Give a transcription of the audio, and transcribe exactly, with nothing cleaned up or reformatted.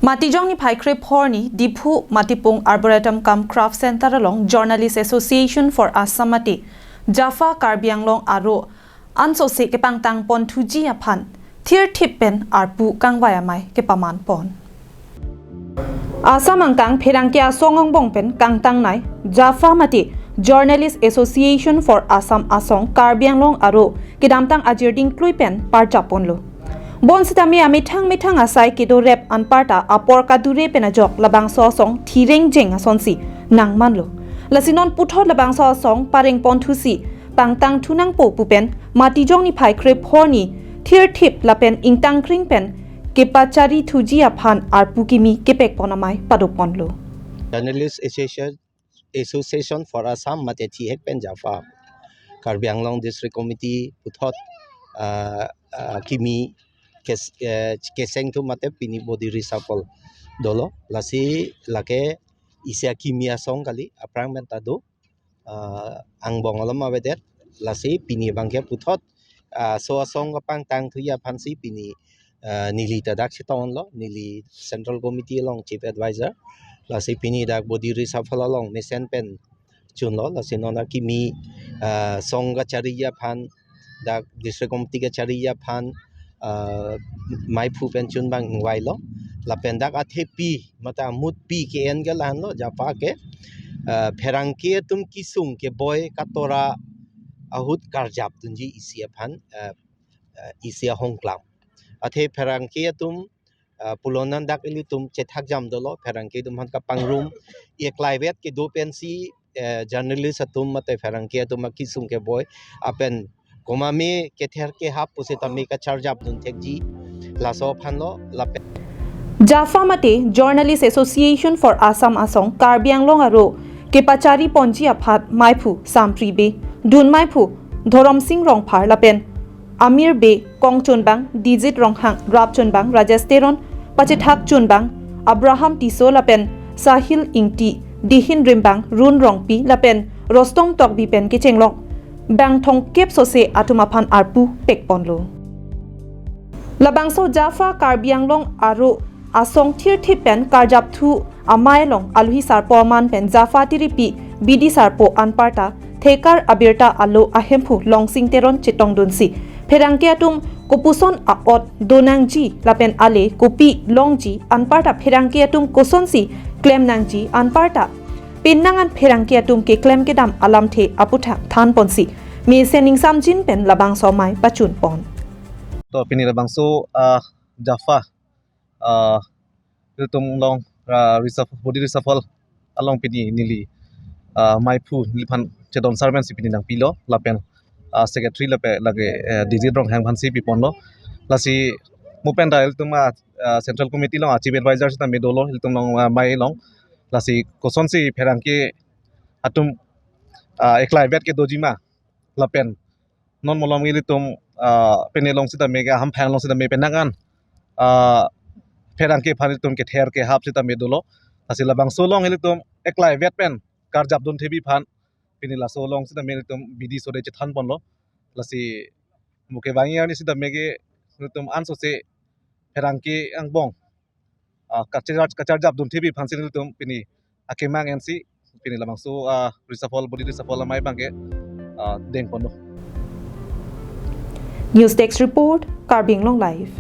Matijong niphai kre phorni Diphu Matipung Arboretum cum Craft Center along Journalist Association for Assam mate JAFA Karbi Anglong aro ansose kepangtang ponthuji aphan thirthip pen arpu kangvai amei kepaman pon. Assam angkang pherangke asong angbong pen kangtangnei JAFA mate Journalist Association for Assam asong Karbi Anglong aro kedamtang ajir dingklui pen parjap ponlo. Bonsitame amethang methang asai kedo rep anparta apor kadure pen ajok labangso asong thireng jeng asonsi nangmanlo. Lasi non puthot labangso asong pareng ponthusi pangtang thunangpo pu pen Matijong niphai kre phorni thirthip lapen ingtangkring pen kepachari thuji aphan arpu kimi kepek pon amei pado ponlo. Journalist Association, Association for Assam mate thihek pen JAFA, Karbi Anglong District Committee puthot, ah, ah, kimi kes, eh, keseng thu mate pini body reshuffle dolo. Lasi lake isi akimi asong kali, aphrang pen ta do, ah, angbong alam avedet. Lasi pini abangke puthot, ah, laso asong kepangtang thuji aphansi pini, ah, neli ta dak chetonglo, neli Central Committee along Chief Advisor. Lasi pini dak body reshuffle along mesen pen chunlo, lasi non akimi, ah, asong kachariji aphan, dak District Committee kachariji aphan, ah, meiphu pen chun abang ingvailo. Lapen dak athepi mate amutpi ke-en ke lahenlo, JAFA ke, ah, pherangke atum kesung keboi katora ahut karjap dunji isi aphan, ah, ah, isi ahongklam. Athe pherangke atum, ah, pulonan dak ilitum chethak jam dolo, pherangke atum aphan kapangrum, eklaivet kedo pensi, eh, journalist atum mate pherangke atum akesung keboi apen komatme kether kehap pusitame kacharjap dun thekji, laso aphanlo. Lapen JAFA mate Journalist Association for Assam asong Karbi Anglong aro kepachari ponji aphan meiphu Sampri Bey, dun meiphu Dhorom Sing Rongphar lapen Amir Bey, kongchunbang Dijit Ronghang, rapchunbang Rajesh Teron, pachethak chunbang Abraham Tisso lapen Sahil Ingti, dihin rimbang Run Rongpi lapen Rostom Tokbi pen kechenglok bang thomkep sose atum aphan arpu pek ponlo. Labangso JAFA Karbi Anglong aro asong thirthip pen karjap thu amei along aluhi sarpo aman pen JAFA tiripi bidi sarpo anparta thekar abirta alo ahemphu Longsing Teron chetongdunsi pherangke atum kopuson a-ot donangji lapen ale kopi longji anparta pherangke atum kosonsi klemnangji anparta penang an pherangke atum keklem kedam alamthe aputhak than ponsi mesen ingsamjin pen labangso amei pachun pon. To pini labangso, ah, JAFA, ah, ilitum along, ah, reshuffle, body reshuffle along pini neli, ah, meiphu neliphan chedon sar pensi pini nangpilo lapen, ah, secretary lapen lake, eh, Dijit Ronghang aphansi piponlo. Lasi mo pen ta ilitum, ah, ah, Central Committee along, ah, Chief Advisor sitame dolo ilitum along, ah, amei along. Lasi kosonsi pherangke atum, ah, eklaivet kedoji ma lapen non malom ilitum, ah, pine along sitame ke, ahamphang along sitame penang an, ah, pherangke aphan ilitum kether kehap sitame dolo. Lasi labangso along ilitum eklaivet pen karjap dunthepi aphan pini laso along sitame ilitum bidi sode chethan ponlo. Lasi mo kevangji arni sitame ke ilitum ansose pherangke angbong, ah, kachar, kacharjap dunthepi aphansi ilitum pini akemang ensi pini labangso, ah, reshuffle, body reshuffle amei abangke, ah, deng ponlo. News Desk Report, Karbi Anglong Live.